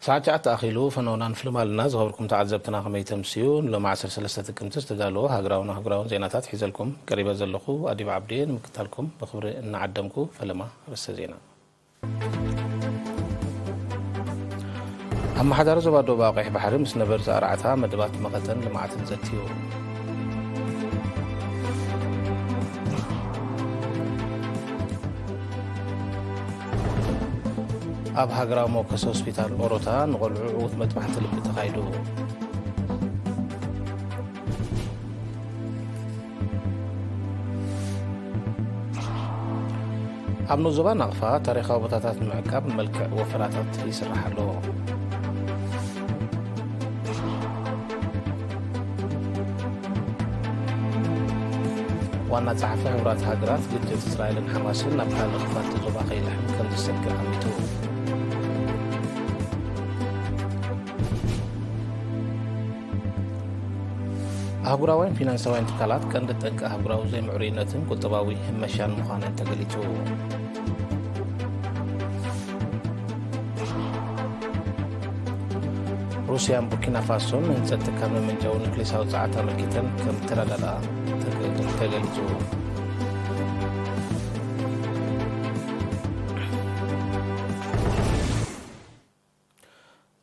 ሰዓት ትሽዓተ ኣኺሉ ፈነውናን ፍልማልና ዝኸበርኩም ተዓዘብትና ከመይ ተምስዩ? ንሎሚ ዓሰርተ ሰለስተ ጥቅምቲ ዝተዳለወ ሃገራውን ኣህጉራውን ዜናታት ሒዘልኩም ቀሪበ ዘለኹ ኣዲብ ዓብድየ ንምክታልኩም ብኽብሪ እናዓደምኩ ፈለማ ኣርእስተ ዜና። ኣመሓዳሪ ዞባ ደቡብ ቀይሕ ባሕሪ ምስ ነበርቲ ኣርዓታ መደባት መኸተን ልምዓትን ዘትዩ። ኣብ ሃገራዊ መወከሲ ሆስፒታል ኦሮታ ንቖልዑ ዕዉት መጥባሕቲ ልቢ ተኻይዱ። ኣብ ንኡስ ዞባ ናቕፋ ታሪኻዊ ቦታታት ንምዕቃብ መልክዕ ወፈራታት ይስራሕ ኣሎ። ዋና ጸሓፊ ሕቡራት ሃገራት ግጭት እስራኤልን ሓማስን ናብ ካልእ ክፋል እቲ ዞባ ከይልሕም ከም ዝሰግእ ኣሚቱ። ኣህጉራውያን ፊናንሳውያን ትካላት ቀንዲ ጠንቂ ኣህጉራዊ ዘይምዕሩይነትን ቁጠባዊ ህመሻን ምዃነን ተገሊጹ። ሩስያን ቡርኪና ፋሶን ንህንጸት ትካል መመንጨዊ ኑክሌሳዊ ጸዓት ኣመልኪተን ከም ተረዳድኣ ተገ-፣ ተገሊጹ።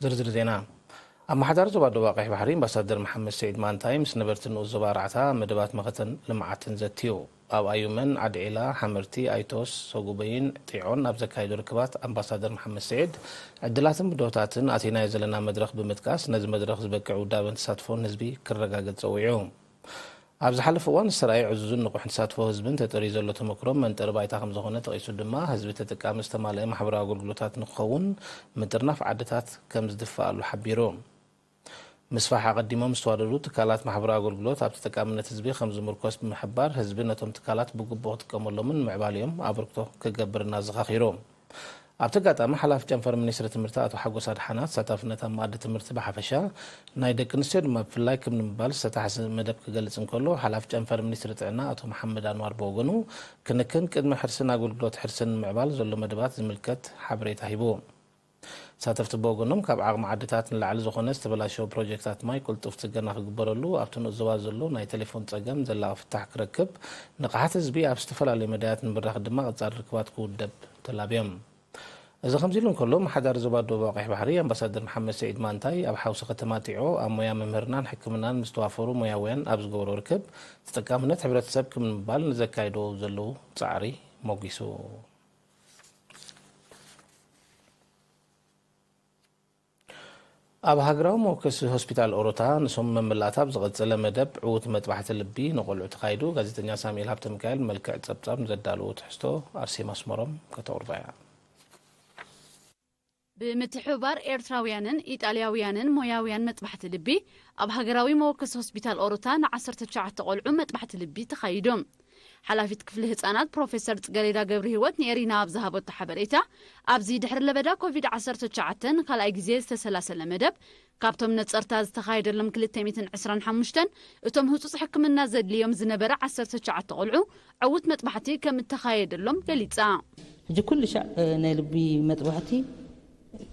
ዝርዝር ዜና። ኣመሓዳሪ ዞባ ደቡብ ቀይሕ ባሕሪ ኣምባሳደር መሓመድ ስዒድ ማንታይ ምስ ነበርቲ ንኡስ ዞባ ኣርዓታ መደባት መኸተን ልምዓትን ዘትዩ። ኣብ ኣዩመን፣ ዓዲ ዒላ፣ ሓመርቲ፣ ኣይቶስ፣ ሰጉበይን ጢዖን ኣብ ዘካየዶ ርክባት ኣምባሳደር መሓመድ ስዒድ ዕድላትን ብድሆታትን ኣቲናዮ ዘለና መድረኽ ብምጥቃስ ነዚ መድረኽ ዝበቅዕ ውዳበን ተሳትፎን ህዝቢ ክረጋገጽ ጸዊዑ። ኣብ ዝሓለፈ እዋን ዝተራእየ ዕዙዝን ንቑሕን ተሳትፎ ህዝብን ተጠርዩ ዘሎ ተመክሮ መንጠሪ ባይታ ከም ዝኾነ ጠቒሱ ድማ ህዝቢ ተጠቃሚ ዝተማልአ ማሕበራዊ ኣገልግሎታት ንክኸውን ምጥርናፍ ዓድታት ከም ዝድፈኣሉ ሓቢሩ። ምስፋሕ ኣቐዲሞም ዝተዋደዱ ትካላት ማሕበራዊ ኣገልግሎት ኣብ ተጠቃምነት ህዝቢ ከም ዝምርኮስ ብምሕባር ህዝቢ ነቶም ትካላት ብግቡእ ክጥቀመሎምን ንምዕባሊኦም ኣበርክቶ ክገብርን ኣዘኻኺሩ። ኣብቲ ኣጋጣሚ ሓላፊ ጨንፈር ሚኒስትሪ ትምህርቲ ኣቶ ሓጎስ ኣድሓና ተሳታፍነት ኣብ መኣዲ ትምህርቲ ብሓፈሻ ናይ ደቂ ኣንስትዮ ድማ ብፍላይ ክብ ንምባል ዝተታሕዘ መደብ ክገልጽ እንከሎ ሓላፊ ጨንፈር ሚኒስትሪ ጥዕና ኣቶ መሓመድ ኣንዋር ብወገኑ ክንክን ቅድሚ ሕርስን ኣገልግሎት ሕርስን ንምዕባል ዘሎ መደባት ዝምልከት ሓበሬታ ሂቡ። ተሳተፍቲ ብወገኖም ካብ ዓቕሚ ዓድታት ንላዕሊ ዝኾነ ዝተበላሸወ ፕሮጀክታት ማይ ቅልጡፍ ጽገና ክግበረሉ ኣብቲ ንኡስ ዞባ ዘሎ ናይ ቴሌፎን ጸገም ዘላቒ ፍታሕ ክረክብ ንቕሓት ህዝቢ ኣብ ዝተፈላለዩ መዳያት ንምብራኽ ድማ ቀጻሊ ርክባት ክውደብ ተላብዮም። እዚ ከምዚ ኢሉ እንከሎ፣ ኣመሓዳሪ ዞባ ደቡብ ቀይሕ ባሕሪ ኣምባሳደር መሓመድ ስዒድ ማንታይ ኣብ ሓውሲ ከተማ ጢዖ ኣብ ሞያ መምህርናን ሕክምናን ምስ ተዋፈሩ ሞያውያን ኣብ ዝገበሮ ርክብ ተጠቃምነት ሕብረተሰብ ክብ ንምባል ንዘካይዶ ዘለዉ ጻዕሪ ሞጒሱ። ኣብ ሃገራዊ መወከሲ ሆስፒታል ኦሮታ ንሶም መመላእታ ኣብ ዝቐጸለ መደብ ዕዉት መጥባሕቲ ልቢ ንቖልዑ ተኻይዱ። ጋዜጠኛ ሳሙኤል ሃብተሚካኤል መልክዕ ጸብጻብ ዘዳለዎ ትሕዝቶ ኣርሴማ ኣስመሮም ከተቕርባ እያ። ብምትሕብባር ኤርትራውያንን ኢጣልያውያንን ሞያውያን መጥባሕቲ ልቢ ኣብ ሃገራዊ መወከሲ ሆስፒታል ኦሮታ ን ዓሰርተ ትሽዓተ ቆልዑ መጥባሕቲ ልቢ ተኻይዱ። ሓላፊት ክፍሊ ህጻናት ፕሮፌሰር ጽገሬዳ ገብረ ህይወት ንኤሪና ኣብ ዝሃበቶ ሓበሬታ፣ ኣብዚ ድሕሪ ለበዳ ኮቪድ ዓሰርተ ትሽዓተ ንኻልኣይ ግዜ ዝተሰላሰለ መደብ፣ ካብቶም ነጸርታ ዝተኻየደሎም ክልተ ሚእትን ዕስራን ሓሙሽተን፣ እቶም ህጹጽ ሕክምና ዘድልዮም ዝነበረ ዓሰርተ ትሽዓተ ቆልዑ ዕዉት መጥባሕቲ ከም እተኻየደሎም ገሊጻ። ሕጂ ኩሉ ሻዕ፣ እ፣ ናይ ልቢ መጥባሕቲ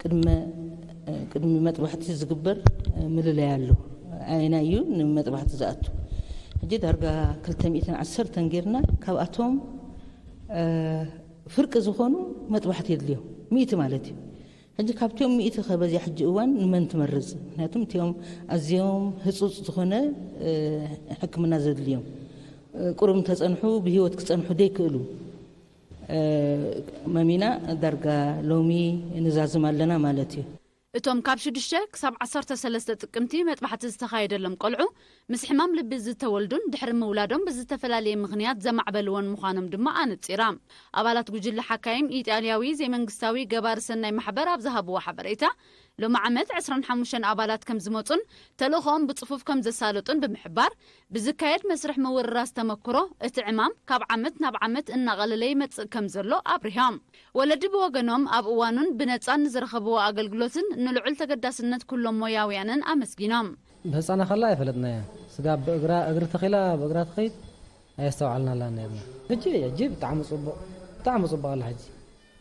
ቅድመ፣ እ፣ ቅድሚ መጥባሕቲ ዝግበር፣ እ፣ ምልላይ ኣሎ። ኣየናይ እዩ ንመጥባሕቲ ዝኣቱ? ሕጂ ዳርጋ ክልተ ሚእትን ዓሰርተን ጌርና፣ ካብኣቶም፣ እ፣ ፍርቂ ዝኾኑ መጥባሕቲ የድልዮም፣ ሚእቲ ማለት እዩ። ሕጂ ካብቲኦም ሚእቲ ከበዚ ሕጂ እዋን ንመን ትመርጽ? ምክንያቱም እቲኦም ኣዝዮም ህጹጽ ዝኾነ፣ እ፣ ሕክምና ዘድልዮም፣ እ፣ ቁሩብ እንተጸንሑ ብህይወት ክጸንሑ ዘይክእሉ፣ እ፣ መሚና ዳርጋ ሎሚ ንዛዝም ኣለና ማለት እዩ። እቶም ካብ ሽዱሽተ ክሳብ ዓሰርተ ሰለስተ ጥቅምቲ መጥባሕቲ ዝተኻየደሎም ቆልዑ፣ ምስ ሕማም ልቢ ዝተወልዱን ድሕሪ ምውላዶም ብዝተፈላለየ ምኽንያት ዘማዕበልዎን ምዃኖም ድማ ኣነጺራ። ኣባላት ጉጅለ ሓካይም ኢጣልያዊ ዘይመንግስታዊ ገባሪ ሰናይ ማሕበር ኣብ ዝሃብዎ ሓበሬታ፣ ሎሚ ዓመት ዕስራን ሓሙሽተን ኣባላት ከም ዝመጹን ተልእኾኦም ብጽፉፍ ከም ዘሳለጡን ብምሕባር፣ ብዝካየድ መስርሕ ምውርራስ ተመክሮ፣ እቲ ዕማም ካብ ዓመት ናብ ዓመት እናቐለለ ይመጽእ ከም ዘሎ ኣብሪሆም። ወለዲ ብወገኖም ኣብ እዋኑን ብነጻን ንዝረኸብዎ ኣገልግሎትን ንልዑል ተገዳስነት ኩሎም ሞያውያንን ኣመስጊኖም። ህጻና ከላ ኣይፈለጥናያ። ስጋብ ብእግራ፣ እግሪ ተኺላ ብእግራ ትኸይድ ኣየስተውዓልናላን ነርና። ሕጂ፣ ሕጂ ብጣዕሚ ጽቡቕ፣ ብጣዕሚ ጽቡቕ ኣላ ሕጂ።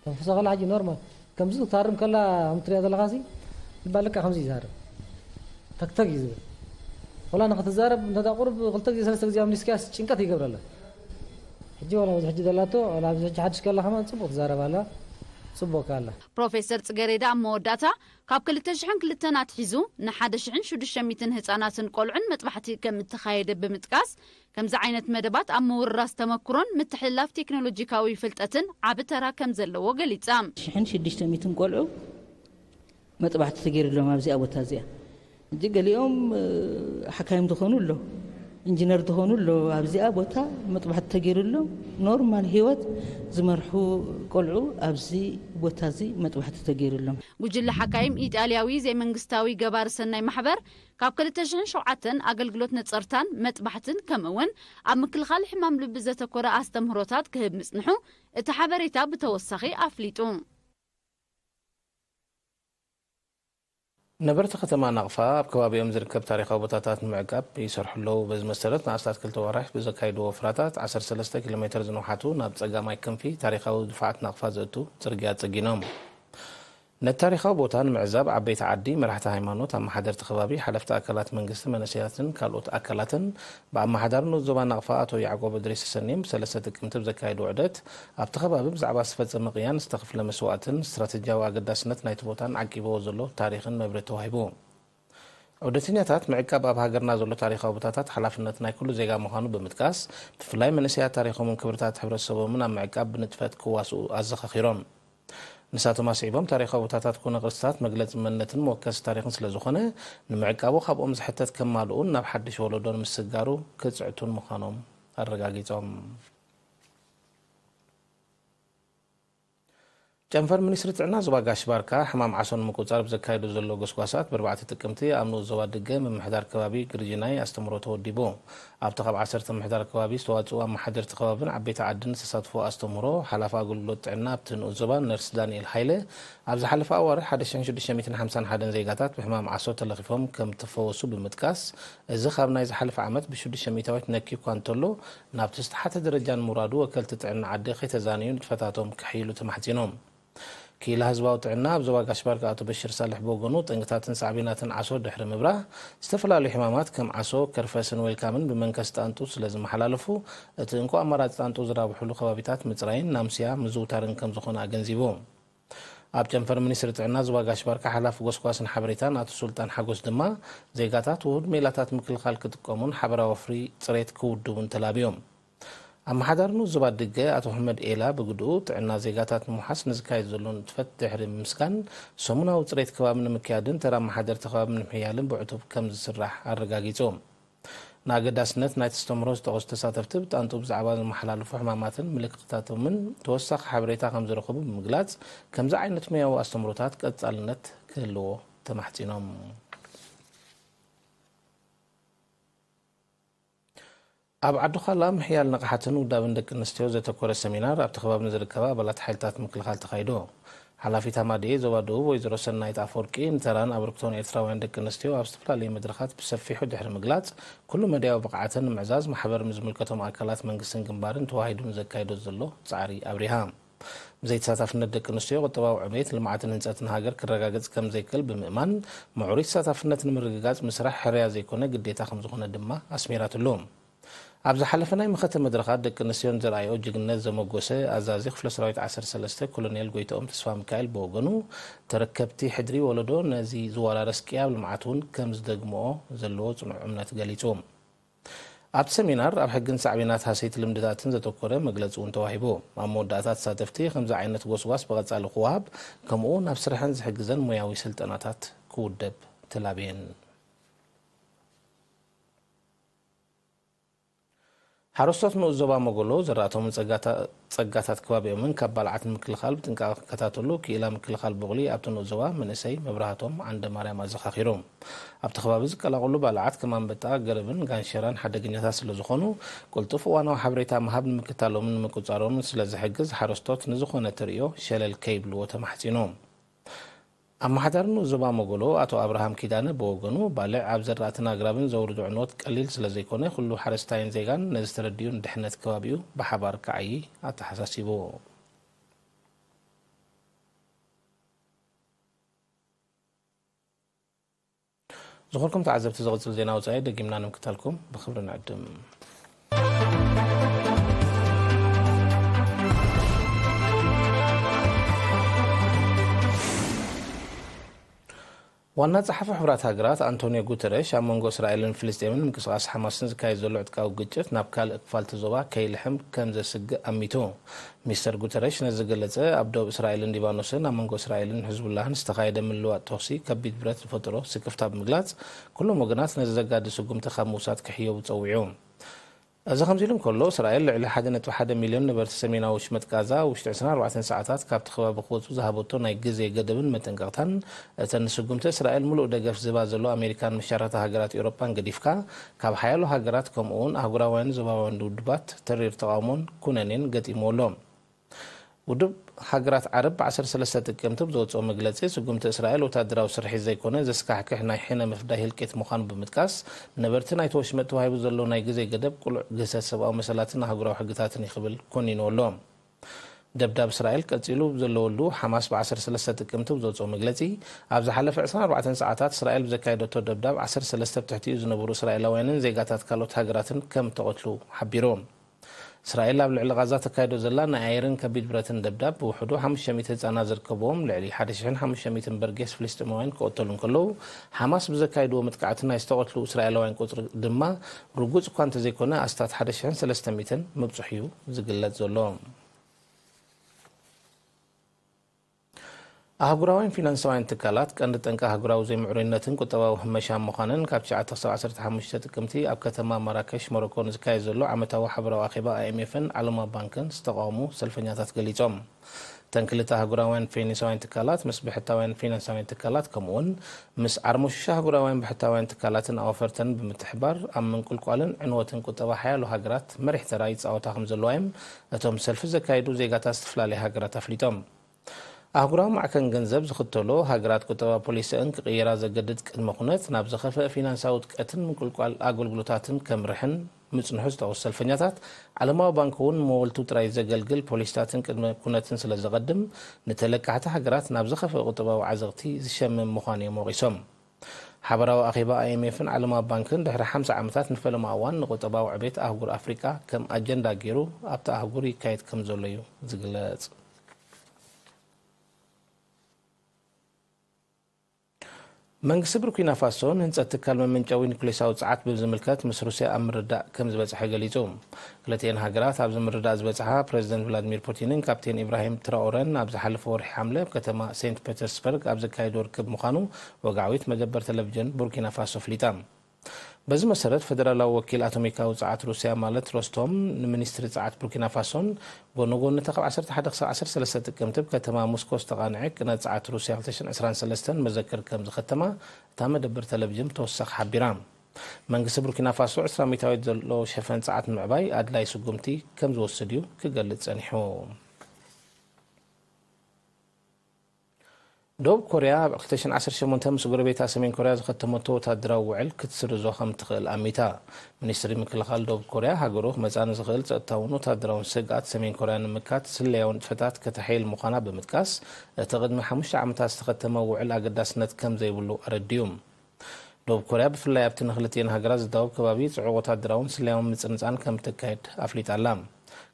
ተንፍሶ ከላ ሕጂ ኖርማል። ከምዚ ትሃርም ከላ ከም ትሪኣ ዘለኻሲ፣ ልባ ልካ ከምዚ ይዛረብ፣ ተክተክ እዩ ዝብል። ወላ ንክትዛረብ እንተ ቁርብ ክልተ ግዜ ሰለስተ ግዜ ኣምሊስካያስ ጭንቀት ይገብረላ። ሕጂ ዋላ ኣብዚ ሕጂ ዘላቶ፣ ዋላ ኣብዚ ሕጂ ሓድሽ ከላ ከማን ጽቡቕ ትዛረብ ኣላ፣ ጽቡቕ ከላ። ፕሮፌሰር ጽገሬዳ ኣብ መወዳእታ፣ ካብ ክልተ ሽሕን ክልተን ኣትሒዙ ንሓደ ሽሕን ሽዱሽተ ሚእትን ህጻናትን ቆልዑን መጥባሕቲ ከም እተኻየደ ብምጥቃስ፣ ከምዚ ዓይነት መደባት ኣብ ምውርራስ ተመኩሮን ምትሕልላፍ ቴክኖሎጂካዊ ፍልጠትን ዓቢ ተራ ከም ዘለዎ ገሊጻ። ሽሕን ሽዱሽተ ሚእትን ቆልዑ መጥባሕቲ ተገይሩሎም ኣብዚኣ ቦታ እዚኣ። ሕጂ ገሊኦም፣ እ፣ ሓካይም ዝኾኑ ኣሎ፣ ኢንጂነር ዝኾኑ ኣሎ። ኣብዚኣ ቦታ መጥባሕቲ ተገይሩሎም ኖርማል ህይወት ዝመርሑ ቆልዑ ኣብዚ ቦታ እዚ መጥባሕቲ ተገይሩሎም። ጉጅለ ሓካይም ኢጣልያዊ ዘይመንግስታዊ ገባሪ ሰናይ ማሕበር ካብ ክልተ ሽሕን ሸውዓተን ኣገልግሎት ነጸርታን መጥባሕትን ከምኡ'ውን ኣብ ምክልኻል ሕማም ልቢ ዘተኮረ ኣስተምህሮታት ክህብ ምጽንሑ እቲ ሓበሬታ ብተወሳኺ ኣፍሊጡ። ነበርቲ ከተማ ናቕፋ ኣብ ከባቢኦም ዝርከብ ታሪኻዊ ቦታታት ንምዕቃብ ይሰርሑ ኣለዉ። በዚ መሰረት ንኣስታት ክልተ ወርሒ ብዘካይድዎ ወፍራታት ዓሰርተ ሰለስተ ኪሎ ሜትር ዝንውሓቱ ናብ ጸጋማይ ክንፊ ታሪኻዊ ድፋዓት ናቕፋ ዘእቱ ጽርግያ ጸጊኖም። ነቲ ታሪኻዊ ቦታ ንምዕዛብ ዓበይቲ ዓዲ፣ መራሕቲ ሃይማኖት፣ ኣመሓደርቲ ከባቢ፣ ሓለፍቲ ኣካላት መንግስቲ፣ መንእሰያትን ካልኦት ኣካላትን ብኣመሓዳሪ ንኡስ ዞባ ናቕፋ ኣቶ ያዕቆብ እድሪስ ተሰንዮም ብሰለስተ ጥቅምቲ ብዘካየድዎ ዑደት ኣብቲ ከባቢ ብዛዕባ ዝተፈጸመ ቅያን ዝተኸፍለ መስዋእትን ስትራተጂያዊ ኣገዳስነት ናይቲ ቦታን ዓቂብዎ ዘሎ ታሪኽን መብርሂ ተዋሂቡ። ዑደተኛታት ምዕቃብ ኣብ ሃገርና ዘሎ ታሪኻዊ ቦታታት ሓላፍነት ናይ ኩሉ ዜጋ ምዃኑ ብምጥቃስ፣ ብፍላይ መንእሰያት ታሪኾምን ክብርታት ሕብረተሰቦምን ኣብ ምዕቃብ ብንጥፈት ክዋስኡ ኣዘኻኺሮም። ንሳቶም ኣስዒቦም፣ ታሪኻዊ ቦታታት ኮነ ቅርስታት መግለጺ መንነትን መወከሲ ታሪኽን ስለ ዝኾነ፣ ንምዕቃቡ ካብኦም ዝሕተት ከማልኡን ናብ ሓድሽ ወለዶ ንምስግጋሩ ክጽዕቱን ምዃኖም ኣረጋጊጾም። ጨንፈር ሚኒስትሪ ጥዕና ዞባ ጋሽ ባርካ ሕማም ዓሶ ንምቁጽጻር ብዘካየዶ ዘሎ ጎስጓሳት ብኣርባዕተ ጥቅምቲ ኣብ ንኡስ ዞባ ድገ ምምሕዳር ከባቢ ግርጅናይ ኣስተምህሮ ተወዲቡ። ኣብቲ ካብ ዓሰርተ ምምሕዳር ከባቢ ዝተዋጽኡ ኣመሓደርቲ ከባብን ዓበይቲ ዓድን ዝተሳትፎ ኣስተምህሮ ሓላፊ ኣገልግሎት ጥዕና ኣብቲ ንኡስ ዞባ ነርስ ዳንኤል ሃይለ ኣብ ዝሓለፈ ኣዋርሕ ሓደ ሽሕን ሽዱሽተ ሚእትን ሓምሳን ሓደን ዜጋታት ብሕማም ዓሶ ተለኺፎም ከም ተፈወሱ ብምጥቃስ እዚ ካብ ናይ ዝሓለፈ ዓመት ብሽዱሽተ ሚእታዊት ነክዩ እኳ እንተሎ ናብቲ ዝተሓተ ደረጃ ንምውራዱ ወከልቲ ጥዕና ዓዲ ከይተዛነዩ ንጥፈታቶም ክሕይሉ ተማሕጺኖም። ክኢላ ህዝባዊ ጥዕና ኣብ ዞባ ጋሽ ባርካ ኣቶ በሽር ሳልሕ ብወገኑ፣ ጠንቅታትን ሳዕቤናትን ዓሶ ድሕሪ ምብራህ፣ ዝተፈላለዩ ሕማማት ከም ዓሶ፣ ከርፈስን ዌልካምን ብመንከስ ጣንጡ ስለ ዝመሓላለፉ፣ እቲ እንኮ ኣማራጺ ጣንጡ ዝራብሑሉ ከባቢታት ምጽራይን ናምስያ ምዝውታርን ከም ዝኾነ ኣገንዚቡ። ኣብ ጨንፈር ሚኒስትሪ ጥዕና ዞባ ጋሽ ባርካ ሓላፊ ጎስጓስን ሓበሬታን ኣቶ ሱልጣን ሓጎስ ድማ፣ ዜጋታት ውሁድ ሜላታት ምክልኻል ክጥቀሙን ሓበራዊ ወፍሪ ጽሬት ክውድቡን ተላብዮም። ኣመሓዳሪ ንኡስ ዞባ ድገ ኣቶ ኣሕመድ ኤላ ብግድኡ፣ ጥዕና ዜጋታት ንምውሓስ ንዝካየድ ዘሎ ንጥፈት ድሕሪ ምምስጋን፣ ሰሙናዊ ጽሬት ከባቢ ንምክያድን ተራ ኣመሓደርቲ ከባቢ ንምሕያልን ብዕቱብ ከም ዝስራሕ ኣረጋጊጹ። ንኣገዳስነት ናይቲ ኣስተምህሮ ዝጠቐሱ ተሳተፍቲ፣ ብጣንጡ ብዛዕባ ዝመሓላለፉ ሕማማትን ምልክታቶምን ተወሳኺ ሓበሬታ ከም ዝረኽቡ ብምግላጽ፣ ከምዚ ዓይነት ሞያዊ ኣስተምህሮታት ቀጻልነት ክህልዎ ተማሕጺኖም። ኣብ ዓዲ ዃላ ምሕያል ንቕሓትን ውዳበን ደቂ ኣንስትዮ ዘተኮረ ሰሚናር ኣብቲ ከባቢ ንዝርከባ ኣባላት ሓይልታት ምክልኻል ተኻይዶ። ሓላፊት ኣማድኤ ዞባ ደቡብ ወይዘሮ ሰናይት ኣፈወርቂ፣ ንተራን ኣበርክቶን ኤርትራውያን ደቂ ኣንስትዮ ኣብ ዝተፈላለዩ መድረኻት ብሰፊሑ ድሕሪ ምግላጽ፣ ኩሉ መዳያዊ ብቕዓተን ንምዕዛዝ ማሕበር ምስ ዝምልከቶም ኣካላት መንግስትን ግንባርን ተዋሂዱ ንዘካይዶ ዘሎ ጻዕሪ ኣብሪሃ። ብዘይ ተሳታፍነት ደቂ ኣንስትዮ ቁጠባዊ ዕቤት፣ ልምዓትን ህንጸትን ሃገር ክረጋገጽ ከም ዘይክእል ብምእማን፣ ምዕሩይ ተሳታፍነት ንምርግጋጽ ምስራሕ ሕርያ ዘይኮነ ግዴታ ከም ዝኾነ ድማ ኣስሚራትሉ። ኣብ ዝሓለፈ ናይ መኸተ መድረኻት ደቂ ኣንስትዮ ንዘርኣየኦ ጅግንነት ዘመጎሰ ኣዛዚ ክፍለ ሰራዊት ዓሰርተ ሰለስተ ኮሎኔል ጎይትኦም ተስፋሚካኤል ብወገኑ፣ ተረከብቲ ሕድሪ ወለዶ ነዚ ዝወራረስ ቅያ ኣብ ልምዓት እውን ከም ዝደግምኦ ዘለዎ ጽኑዕ እምነት ገሊጹ። ኣብቲ ሰሚናር ኣብ ሕግን ሳዕቤናት ሃሰይቲ ልምድታትን ዘተኮረ መግለጺ እውን ተዋሂቡ። ኣብ መወዳእታ ተሳተፍቲ ከምዚ ዓይነት ጎስጓስ ብቐጻሊ ክወሃብ፣ ከምኡ ናብ ስርሐን ዝሕግዘን ሞያዊ ስልጠናታት ክውደብ ተላብየን። ሓረስቶት ንኡስ ዞባ መጎሎ ዘራእቶምን ጸጋታ-፣ ጸጋታት ከባቢኦምን ካብ ባልዓት ንምክልኻል ብጥንቃቐ ክከታተሉ ክኢላ ምክልኻል ቡቕሊ ኣብቲ ንኡስ ዞባ መንእሰይ መብራህቶም ዓንደ ማርያም ኣዘኻኺሩ። ኣብቲ ከባቢ ዝቀላቐሉ ባልዓት ከም ኣንበጣ፣ ገረብን ጋንሸራን ሓደገኛታት ስለ ዝኾኑ፣ ቅልጡፍ እዋናዊ ሓበሬታ ምሃብ ንምክታሎምን ንምቁጻሮምን ስለ ዝሕግዝ፣ ሓረስቶት ንዝኾነ ተርእዮ ሸለል ከይብልዎ ተማሕጺኑ። ኣመሓዳሪ ንኡስ ዞባ መጎሎ ኣቶ ኣብርሃም ኪዳነ ብወገኑ፣ ባልዕ ኣብ ዘራእትን ኣግራብን ዘውርዶ ዕንወት ቀሊል ስለ ዘይኮነ፣ ኩሉ ሓረስታይን ዜጋን ነዚ ተረዲኡ ንድሕነት ከባቢኡ ብሓባር ክዓዪ ኣተሓሳሲቡ። ዝኸበርኩም ተዓዘብቲ፣ ዝቕጽል ዜና ወጻኢ ደጊምና ንምክታልኩም ብኽብሪ ንዕድም። ዋና ጸሓፊ ሕቡራት ሃገራት ኣንቶኒዮ ጉተረሽ ኣብ መንጎ እስራኤልን ፍልስጤምን ምንቅስቓስ ሓማስን ዝካየድ ዘሎ ዕጥቃዊ ግጭት ናብ ካልእ ክፋል እቲ ዞባ ከይልሕም ከም ዘስግእ ኣሚቱ። ሚስተር ጉተረሽ ነዚ ዝገለጸ ኣብ ዶብ እስራኤልን ሊባኖስን ኣብ መንጎ እስራኤልን ሕዝቡላህን ዝተኻየደ ምልውዋጥ ተኹሲ ከቢድ ብረት ዝፈጠሮ ስክፍታ ብምግላጽ፣ ኩሎም ወገናት ነዚ ዘጋድድ ስጉምቲ ካብ ምውሳድ ክሕየቡ ጸዊዑ። እዚ ከምዚ ኢሉ እንከሎ፣ እስራኤል ልዕሊ ሓደ ነጥቢ ሓደ ሚልዮን ነበርቲ ሰሜናዊ ሽመጥ ጋዛ ውሽጢ ዕስራን ኣርባዕተን ሰዓታት ካብቲ ከባቢ ክወጹ ዝሃበቶ ናይ ግዜ ገደብን መጠንቀቕታን፣ እተን ንስጉምቲ እስራኤል ምሉእ ደገፍ ዝህባ ዘሎ ኣሜሪካን መሻርኽቲ ሃገራት ኤውሮጳን ገዲፍካ፣ ካብ ሓያሎ ሃገራት ከምኡ እውን ኣህጉራውያን ዞባውያን ውድባት ተሪር ተቓውሞን ኩነኔን ገጢምዎ ኣሎ። ውድብ ሃገራት ዓረብ ብ ዓሰርተ ሰለስተ ጥቅምቲ ብዘውፅኦ መግለፂ፣ ስጉምቲ እስራኤል ወታደራዊ ስርሒት ዘይኮነ ዘስካሕክሕ ናይ ሕነ ምፍዳይ ህልቂት ምዃኑ ብምጥቃስ፣ ንነበርቲ ናይቲ ወሽመጥ ተዋሂቡ ዘሎ ናይ ግዜ ገደብ ቅሉዕ ግህሰት ሰብኣዊ መሰላትን ኣህጉራዊ ሕግታትን እዩ ክብል ኮኒንዎ ኣሎ። ደብዳብ እስራኤል ቀጺሉ ዘለወሉ ሓማስ ብ ዓሰርተ ሰለስተ ጥቅምቲ ብዘውፅኦ መግለፂ፣ ኣብ ዝሓለፈ ዕስራን ኣርባዕተን ሰዓታት እስራኤል ብዘካየደቶ ደብዳብ ዓሰርተ ሰለስተ ኣብ ትሕቲኡ ዝነበሩ እስራኤላውያንን ዜጋታት ካልኦት ሃገራትን ከም እተቐትሉ ሓቢሩ። እስራኤል ኣብ ልዕሊ ቓዛ ተካይዶ ዘላ ናይ ኣየርን ከቢድ ብረትን ደብዳብ ብውሕዱ ሓሙሽተ ሚእቲ ህጻናት ዝርከብዎም ልዕሊ ሓደ ሽሕን ሓሙሽተ ሚእትን በርጌስ ፍልስጤማውያን ክቐተሉ እንከለዉ፣ ሓማስ ብዘካየድዎ መጥቃዕቲ ናይ ዝተቐትሉ እስራኤላውያን ቁጽሪ ድማ ርጉጽ እኳ እንተዘይኮነ ኣስታት ሓደ ሽሕን ሰለስተ ሚእትን ምብጽሑ እዩ ዝግለጽ ዘሎ። ኣህጉራውያን ፊናንሳውያን ትካላት ቀንዲ ጠንቂ ኣህጉራዊ ዘይምዕሩይነትን ቁጠባዊ ህመሻን ምዃነን ካብ ትሽዓተ ክሳብ ዓሰርተ ሓሙሽተ ጥቅምቲ ኣብ ከተማ ማራከሽ ሞሮኮ ንዝካየድ ዘሎ ዓመታዊ ሓበራዊ ኣኼባ ኣይኤምኤፍን ዓለማዊ ባንክን ዝተቓወሙ ሰልፈኛታት ገሊጾም። እተን ክልተ ኣህጉራውያን ፊናንሳውያን ትካላት ምስ ብሕታውያን ፊናንሳውያን ትካላት ከምኡውን ምስ ዓርሞሽሽ ኣህጉራውያን ብሕታውያን ትካላትን ኣዋፈርተን ብምትሕባር ኣብ ምንቁልቋልን ዕንወትን ቁጠባ ሓያሎ ሃገራት መሪሕ ተራ ይጻወታ ከም ዘለዋ እዮም እቶም ሰልፊ ዘካየዱ ዜጋታት ዝተፈላለያ ሃገራት ኣፍሊጦም። ኣህጉራዊ ማዕከን ገንዘብ ዝኽተሎ ሃገራት ቁጠባ ፖሊሲአን ክቕይራ ዘገድድ ቅድመ ኩነት ናብ ዝኸፍአ ፊናንሳዊ ውድቀትን ምንቁልቋል ኣገልግሎታትን ከምርሕን ምጽንሑ ዝጠቕሱ ሰልፈኛታት፣ ዓለማዊ ባንክ እውን ንመወልቱ ጥራይ ዘገልግል ፖሊሲታትን ቅድመ ኩነትን ስለ ዘቐድም፣ ንተለቃሕቲ ሃገራት ናብ ዝኸፍአ ቁጠባዊ ዓዘቕቲ ዝሸምም ምዃኑ እዮም ወቒሶም። ሓበራዊ ኣኼባ ኣይኤምኤፍን ዓለማዊ ባንክን ድሕሪ ሓምሳ ዓመታት ንፈለማ እዋን ንቁጠባዊ ዕቤት ኣህጉር ኣፍሪቃ ከም ኣጀንዳ ገይሩ ኣብታ ኣህጉር ይካየድ ከም ዘሎ እዩ ዝግለጽ። መንግስቲ ቡርኪና ፋሶ ንህንጸት ትካል መመንጨዊ ኒኩሌሳዊ ጸዓት ብዝምልከት ምስ ሩስያ ኣብ ምርዳእ ከም ዝበጽሐ ገሊጹ። ክልቲኤን ሃገራት ኣብዚ ምርዳእ ዝበጽሓ ፕረዚደንት ቭላድሚር ፑቲንን ካፕቴን ኢብራሂም ትራኦረን ኣብ ዝሓለፈ ወርሒ ሓምለ ኣብ ከተማ ሴንት ፔተርስበርግ ኣብ ዘካየድዎ ርክብ ምዃኑ ወግዓዊት መደበር ቴሌቪዥን ቡርኪና ፋሶ ኣፍሊጣ። በዚ መሰረት፣ ፈደራላዊ ወኪል ኣቶሚካዊ ጸዓት ሩስያ ማለት ሮስቶም ንሚኒስትሪ ጸዓት ቡርኪና ፋሶን ጎኒ ጎኒ እቲ ካብ ዓሰርተ ሓደ ክሳብ ዓሰርተ ሰለስተ ጥቅምቲ ኣብ ከተማ ሞስኮ ዝተቓንዐ ቅነ ጸዓት ሩስያ ክልተ ሽሕን ዕስራን ሰለስተን መዘክር ከም ዝኸተማ እታ መደበር ቴሌቪዥን ብተወሳኺ ሓቢራ። መንግስቲ ቡርኪና ፋሶ ዕስራ ሚእታዊት ዘሎ ሸፈን ጸዓት ንምዕባይ ኣድላይ ስጉምቲ ከም ዝወስድ እዩ ክገልጽ ጸኒሑ። ደቡብ ኮርያ ኣብ ክልተ ሽሕን ዓሰርተ ሸሞንተ ምስ ጎረቤታ ሰሜን ኮርያ ዝኸተመቶ ወታደራዊ ውዕል ክትስርዞ ከም ትኽእል ኣሚታ። ሚኒስትሪ ምክልኻል ደቡብ ኮርያ፣ ሃገሩ ክመጽኣ ንዝኽእል ጸጥታውን ወታደራውን ስግኣት ሰሜን ኮርያ ንምምካት ስለያዊ ንጥፈታት ከተሐይል ምዃና ብምጥቃስ፣ እቲ ቅድሚ ሓሙሽተ ዓመታት ዝተኸተመ ውዕል ኣገዳስነት ከም ዘይብሉ ኣረዲኡ። ደቡብ ኮርያ ብፍላይ ኣብቲ ንክልቲኤን ሃገራት ዝዳወብ ከባቢ ጽዑቕ ወታደራውን ስለያውን ምጽንጻን ከም እተካየድ ኣፍሊጣ ኣላ።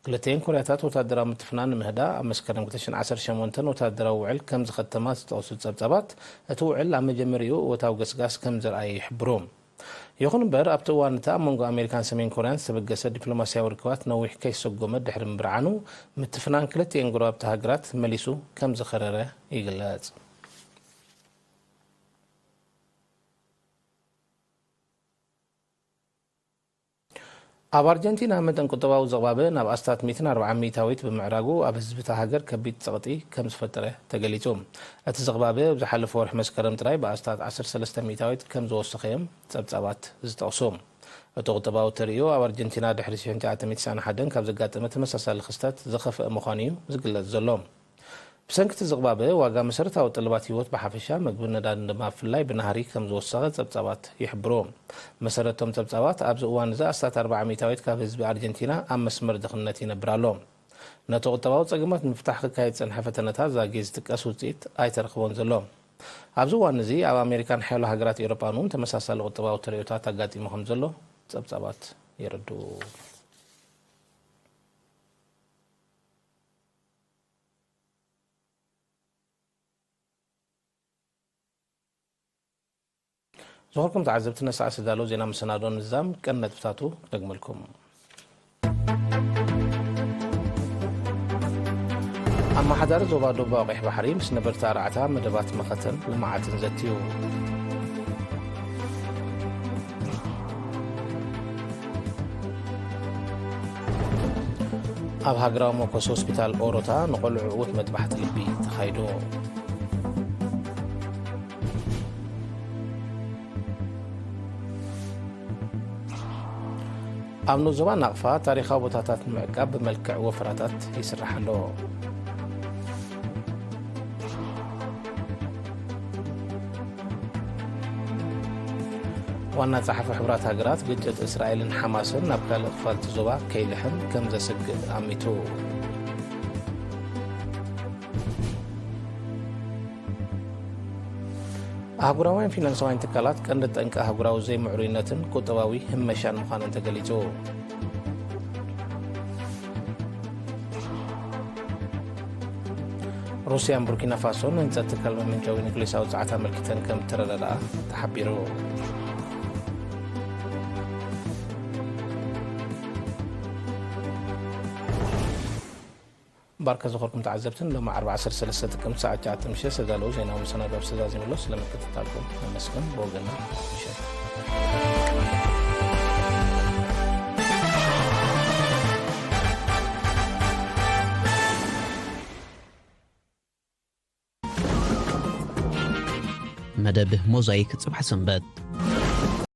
ክልቲኤን ኮርያታት ወታደራዊ ምትፍናን ንምህዳእ ኣብ መስከረም ክልተ ሽሕን ዓሰርተ ሸሞንተን ወታደራዊ ውዕል ከም ዝኸተማ ዝጠቕሱ ጸብጻባት፣ እቲ ውዕል ኣብ መጀመሪኡ እወታዊ ገስጋስ ከም ዘርኣየ ይሕብሩ። ይኹን እምበር፣ ኣብቲ እዋን እቲ ኣብ መንጎ ኣሜሪካን ሰሜን ኮርያን ዝተበገሰ ዲፕሎማስያዊ ርክባት ነዊሕ ከይሰጎመ ድሕሪ ምብርዓኑ፣ ምትፍናን ክልቲኤን ጎረባብቲ ሃገራት መሊሱ ከም ዝኸረረ ይግለጽ። ኣብ ኣርጀንቲና መጠን ቁጠባዊ ዝቕባበ ናብ ኣስታት ሚእትን ኣርባዓን ሚእታዊት ብምዕራጉ ኣብ ህዝቢ እታ ሃገር ከቢድ ጸቕጢ ከም ዝፈጠረ ተገሊጹ። እቲ ዝቕባበ ኣብ ዝሓለፈ ወርሒ መስከረም ጥራይ ብኣስታት ዓሰርተ ሰለስተ ሚእታዊት ከም ዝወሰኸ እዮም ጸብጻባት ዝጠቕሱ። እቲ ቁጠባዊ ተርእዮ ኣብ ኣርጀንቲና ድሕሪ ሽሕን ትሽዓተ ሚእትን ተስዓን ሓደን ካብ ዘጋጠመ ተመሳሳሊ ክስተት ዝኸፍአ ምዃኑ እዩ ዝግለጽ ዘሎ። ብሰንኪ እቲ ዝቕባበ ዋጋ መሰረታዊ ጠለባት ህይወት ብሓፈሻ፣ ምግብን ነዳድን ድማ ብፍላይ ብናህሪ ከም ዝወሰኸ ጸብጻባት ይሕብሩ። መሰረቶም ጸብጻባት፣ ኣብዚ እዋን እዚ ኣስታት ኣርባዓ ሚእታዊት ካብ ህዝቢ ኣርጀንቲና ኣብ መስመር ድኽነት ይነብር ኣሎ። ነቲ ቁጠባዊ ጸገማት ንምፍታሕ ክካየድ ዝጸንሐ ፈተነታት ዛጊ ዝጥቀስ ውጽኢት ኣይተረኽቦን ዘሎ። ኣብዚ እዋን እዚ ኣብ ኣሜሪካን ሓያሎ ሃገራት ኤውሮጳን እውን ተመሳሳሊ ቁጠባዊ ተርእዮታት ኣጋጢሙ ከም ዘሎ ጸብጻባት የረድኡ። ዝኸርኩም ተዓዘብቲ፣ ነሰዓ ዝተዳለወ ዜና መሰናዶ ንምዝዛም ቀንዲ ነጥብታቱ ክደግመልኩም። ኣመሓዳሪ ዞባ ደቡባዊ ቀይሕ ባሕሪ ምስ ነበርቲ ኣርዓታ መደባት መኸተን ልምዓትን ዘትዩ። ኣብ ሃገራዊ መኮስ ሆስፒታል ኦሮታ ንቆልዑ ዕዉት መጥባሕቲ ልቢ ተኻይዱ። ኣብ ንኡስ ዞባ ናቕፋ ታሪኻዊ ቦታታት ንምዕቃብ ብመልክዕ ወፈራታት ይስራሕ ኣሎ። ዋና ጸሓፊ ሕቡራት ሃገራት፣ ግጭት እስራኤልን ሓማስን ናብ ካልእ ክፋል እቲ ዞባ ከይልሕም ከም ዘስግእ ኣሚቱ። ኣህጉራውያን ፊናንሳውያን ትካላት ቀንዲ ጠንቂ ኣህጉራዊ ዘይምዕሩይነትን ቁጠባዊ ህመሻን ምዃነን ተገሊጹ። ሩስያን ቡርኪና ፋሶን ህንጸት ትካል መመንጨዊ ኒውክሌሳዊ ጸዓት ኣመልኪተን ከም እተረዳድኣ ተሓቢሩ። ባርከ ዝኸርኩም ተዓዘብትን፣ ሎሚ ዓርቢ ዓሰርተ ሰለስተ ጥቅምቲ ሰዓት ትሽዓተ ምሸት ዝተዳለወ ዜናዊ መሰናዶ ኣብዚ ተዛዚሙ ኣሎ። ስለ ምክትታልኩም ነመስግን። ብወገንና ምሸት። መደብ ሞዛይክ ጽባሕ ሰንበት።